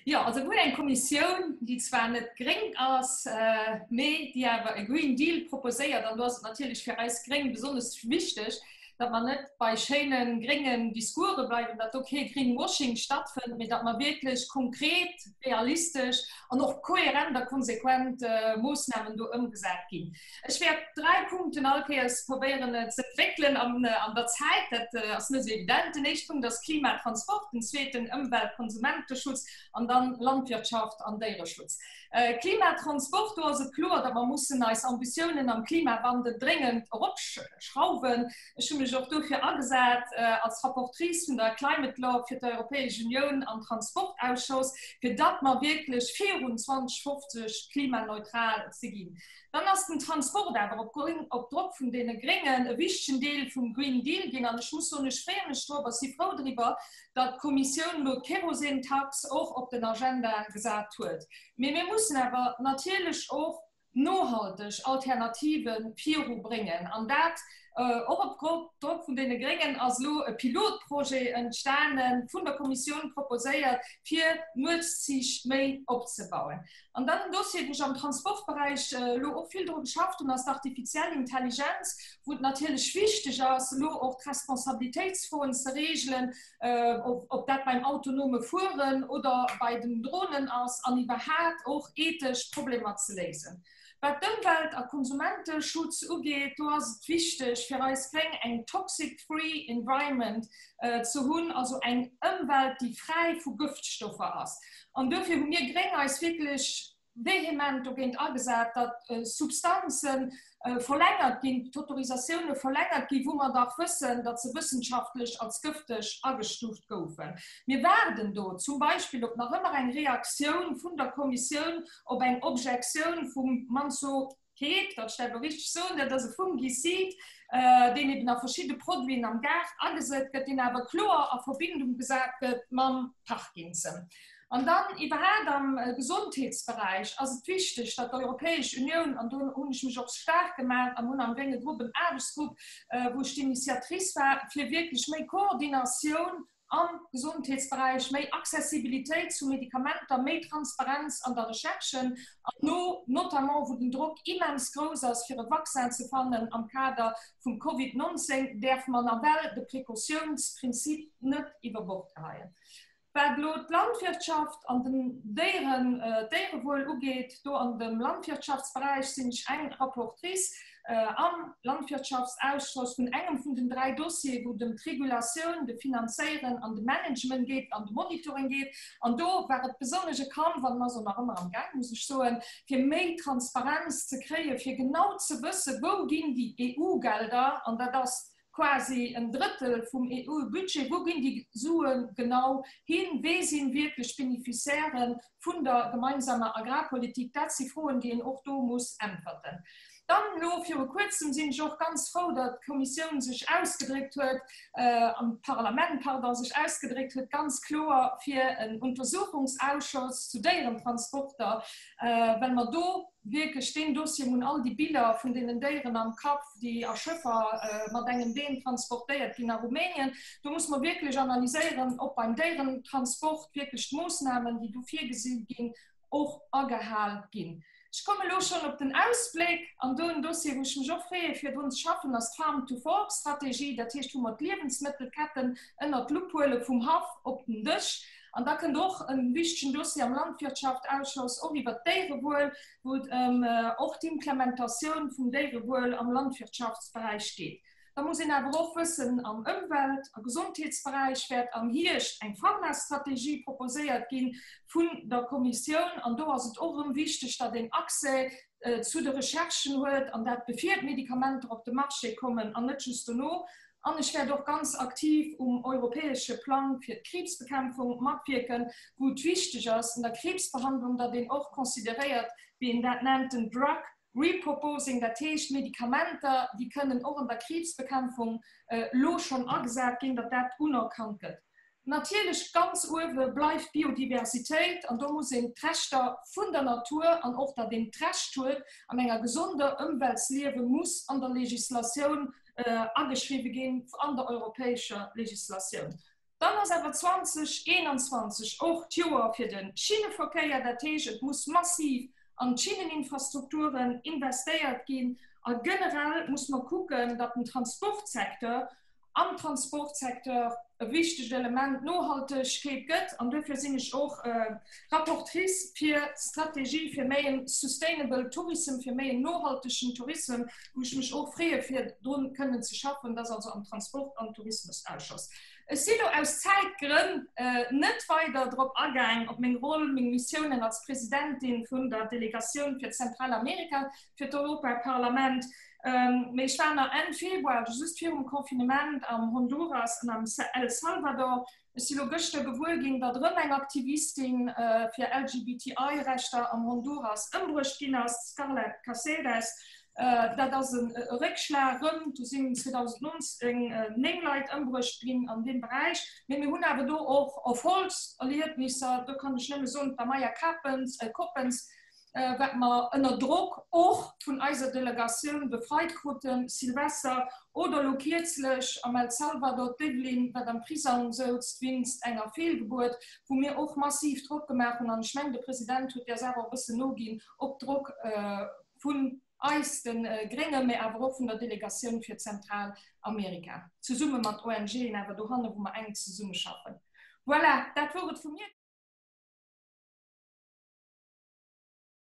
Jo, also mir hunn eng Kommissioun, déi zwar net gréng ass, mee déi awer e Green Deal proposéiert. An do ass et natierlech fir eis Gréng besonnesch wichteg, datt mer net bei schéine gréngen Discourse bleiwen, datt do kee Greenwashing stattfënnt, mee datt mer wierklech konkret, realistesch an och kohärent a konsequent Moossnamen do ëmgesat ginn. Ech wäert dräi Punkten all Kéiers probéieren ze entwéckelen an der Zäit. Dat ass net esou evident. Den éischte Punkt ass Klima, Transport, den zweeten Ëmwelt, Konsumenteschutz an dann Landwirtschaft an Déiereschutz. Klima, Transport, do ass et kloer, datt mer mussen eis Ambitiounen am Klimawandel dréngend eropschrauwen. Ech hu mech och dofir agesat als Rapportrice vun der Climate Law fir d'Europäesch Unioun am Transportausschoss, fir datt mer wierklech virun 2050 klimaneutral ze ginn. Dann ass den Transport awer op Drock vun deene Gréngen e wichtegen Deel vum Green Deal ginn. An ech muss soen, ech freeë mech drop a si frou driwwer, datt d'Kommissioun elo d'Kerosintax och op den Agenda gesat huet. Mee mir mussen awer natierlech och nohalteg Alternative virubréngen. An dat och op Drock vun deene Gréngen ass elo e Pilotprojet entstanen, vun der Kommissioun proposéiert, fir Nuetszich méi opzebauen. An dann en Dossier, wou ech am Transportberäich elo och vill dru geschafft hunn, ass d'artificiell Intelligenz, wou et natierlech wichteg ass, elo och d'Responsabilitéitsfroen ze regelen, ob dat beim autonome Fueren oder bei den Dronen ass, an iwwerhaapt och ethesch Problemer ze léisen. Wat d'Ëmwelt a Konsumenteschutz ugeet, do ass et wichteg fir eis Gréng, eng toxic free environment ze hunn, also eng Ëmwelt, déi fräi vu Gëftstoffer ass. An duerfir hu mir Gréng eis wierklech vehement dogéint agesat, datt Substanze verlängert ginn, d'Autorisatioune verlängert ginn, wou mer dach wëssen, datt se wëssenschaftlech als gëfteg agestuuft goufen. Mir waarden do zum Beispill op nach ëmmer eng Reaktioun vun der Kommissioun op eng Objektioun vum Manzokeet, datt ech dat elo richteg soen, dat ass e Fungizid, deen eben a verschidde Produiten am Gaart agesat gëtt, deen awer kloer a Verbindung gesat gëtt mam Parkinson. An dann iwwerhaapt am Gesondheetsberäich ass et wichteg, datt d'Europäesch Unioun, an do hunn ech mech och staark gemaach an hunn am grénge Grupp en Aarbechtsgrupp, wou ech d'Initiatrice war, fir wierklech méi Koordinatioun am Gesondheetsberäich, méi Accessibilitéit zu Medikamenter, méi Transparenz an der Recherche an no notamment wou den Drock immens grouss ass, fir e Vaccin ze fannen am Kader vum Covid 19, däerfe mer nawell de Précautiounsprinzip net iwwer Bord geheien. Wat elo d'Landwirtschaft an den Déieren, d'Déierewuel ugeet, do an dem Landwirtschaftsberäich sinn ech eng Rapportrice am Landwirtschaftsausschoss vun engem vun den 3 Dossiere wou et ëm d'Regulatioun, de Finanzéieren an de Management geet an de Monitoring geet. An do war et besonnesch e Kampf, an en ass och nach ëmmer am Gaang, muss ech soen, fir méi Transparenz ze kréien, fir genau ze wëssen, wou ginn déi EU-Gelder, an dat ass quasi en Drëttel vum EU-Budget, wou ginn déi Sue genau hin, wee si wierklech d'Beneficiairë vun der gemeinsamer Agrarpolitik? Dat si Froen, déi een och do muss äntwerten. Dann elo viru Kuerzem sinn ech och ganz frou, datt d'Kommissioun sech ausgedréckt huet, an d'Parlament, pardon, sech ausgedréckt huet ganz kloer fir en Untersuchungsausschoss zu Déierentransporter, well mer do wierklech deen Dossier, mir hunn all déi Biller vun deenen Déieren am Kapp, déi a Schëffer mat engem Been transportéiert ginn a Rumänien. Do muss mer wierklech analyséieren, ob beim Déierentransport wierklech d'Moossnamen, déi do virgesi ginn, och agehal ginn. Ech kommen elo schonn op den Ausbléck an do en Dossier, wou ech mech och freeë fir drun ze schaffen, ass d'Farm-to-Fork-Strategie, dat heescht, wou mer d'Liewensmëttelketten ënnert d'Lupp huele vum Haff op den Dësch. An da kënnt och e wichtegen Dossier am Landwirtschaftausschoss, och iwwert d'Déierewuel, wou et ëm och d'Implementatioun vum Déierewuel am Landwirtschaftsberäich geet. Da muss een awer och wëssen, am Ëmwelt a Gesondheetsberäich wäert am Hierscht eng Pharmastrategie proposéiert gi vun der Kommissioun. An do ass et och erëm wichteg, datt een Accès zu de Recherchen huet, an dat bevir d'Medikamenter op de Marché kommen an net just dono. An ech wäert och ganz aktiv um europäesche Plang fir d'Kriibsbekämpfung matwierken, wou et wichteg ass an der Kriibsbehandlung, datt een och consideréiert, wéi een dat nennt, den Drug Reproposing, dat heescht Medikamenter, déi kënnen och an der Kriibsbekämpfung elo schonn agesat ginn, datt dat unerkannt gëtt. Natierlech ganz uewe bleift d'Biodiversitéit an do muss een d'Rechter vun der Natur an och, datt een d'Recht huet an enger gesonder Ëmwelt ze liewen, muss an der Legislatioun ageschriwwe ginn, an der europäescher Legislatioun. Dann ass awer 2021 och d'Joer fir de Schinneverkéier. Dat heescht, et muss massiv an d'Schinneninfrastrukturen investéiert ginn a generell muss mer kucken, datt den Transportsecteur am Transportsecteur e wichtegt Element Nohaltegkeet gëtt. An duerfir sinn ech och Rapportrice fir d'Strategie fir méi en sustainable tourism, fir méi en nohaltegen Tourism, wou ech mech och freeë fir drun kënnen ze schaffen. Dat ass also am Transport an Tourismusausschoss. Ech si lo aus Zäitgrënn net weider drop agaang op meng Roll, meng Missiounen als Presidentin vun der Delegatioun fir Zentralamerika fir d'Europaparlament. Mee ech war nach Enn Februar, also just virum Confinement, am Honduras an am El Salvador. Ech si lo gëschter gewuer ginn, datt erëm eng Aktivistin fir LGBTI-Rechter am Honduras ëmbruecht ginn ass, d'Scarlett Caceres. Dat ass e Réckschlag erëm. Do sinn 2019 9 Leit ëmbruecht ginn an deem Beräich. Mee mir hunn awer do och Erfolgserliebnisser. Do kann ech nëmme soen, d'Amaya Coppens, wat mer ënner Drock och vun eiser Delegatioun befreit kruten, Silvester oder elo kierzlech am El Salvador, d'Evelyn, wat am Prisong souz wéinst enger Feelgebuert, wou mir och massiv Drock gemaach hunn, an ech mengen, de President huet där Saach och e bëssen noginn, op Drock vun eis, de Gréngen, mä awer och vun der Delegatioun fir Zentralamerika, zesumme mat ONGen awer dohanne, wou mer enk zesummeschaffen. Voilà, dat wor et vu mir.